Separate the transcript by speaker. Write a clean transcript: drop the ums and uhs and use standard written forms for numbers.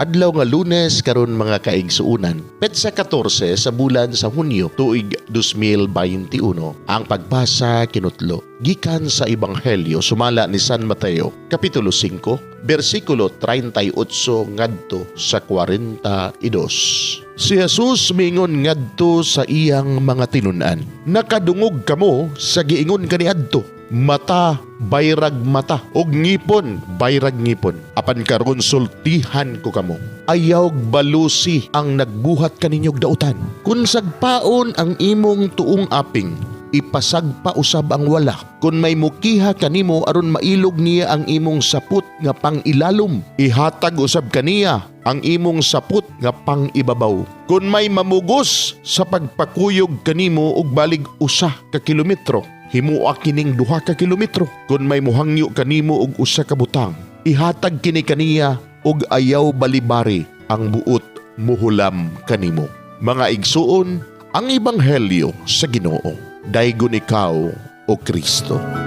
Speaker 1: Adlaw nga Lunes karon, mga kaigsuunan, petsa 14 sa bulan sa Hunyo, tuig 2021. Ang pagbasa kinutlo gikan sa Ebanghelyo sumala ni San Mateo, kapitulo 5, bersikulo 38 ngadto sa 42. Si Jesus mingon ngadto sa iyang mga tinun-an, "Nakadungog kamo sa giingon kaniadto, 'Mata bayrag mata ug ngipon bayrag ngipon.' Apan karon sultihan ko kamo, ayaw balusi ang nagbuhat kaninyog dautan. Kung sagpaon ang imong tuong aping, ipasagpa usab ang wala. Kung may mukiha kanimo aron mailog niya ang imong saput nga pangilalom, ihatag usab kaniya ang imong saput nga pangibabaw. Kung may mamugos sa pagpakuyog kanimo og balig 1 ka kilometro, himua kining 2 ka kilometro. Kung may muhangyo kanimo og 1 ka butang, ihatag kini kaniya ug ayaw balibari ang buot muhulam kanimo." Mga igsuon, ang ebanghelyo sa Ginoo. Daygon ikaw, O Kristo.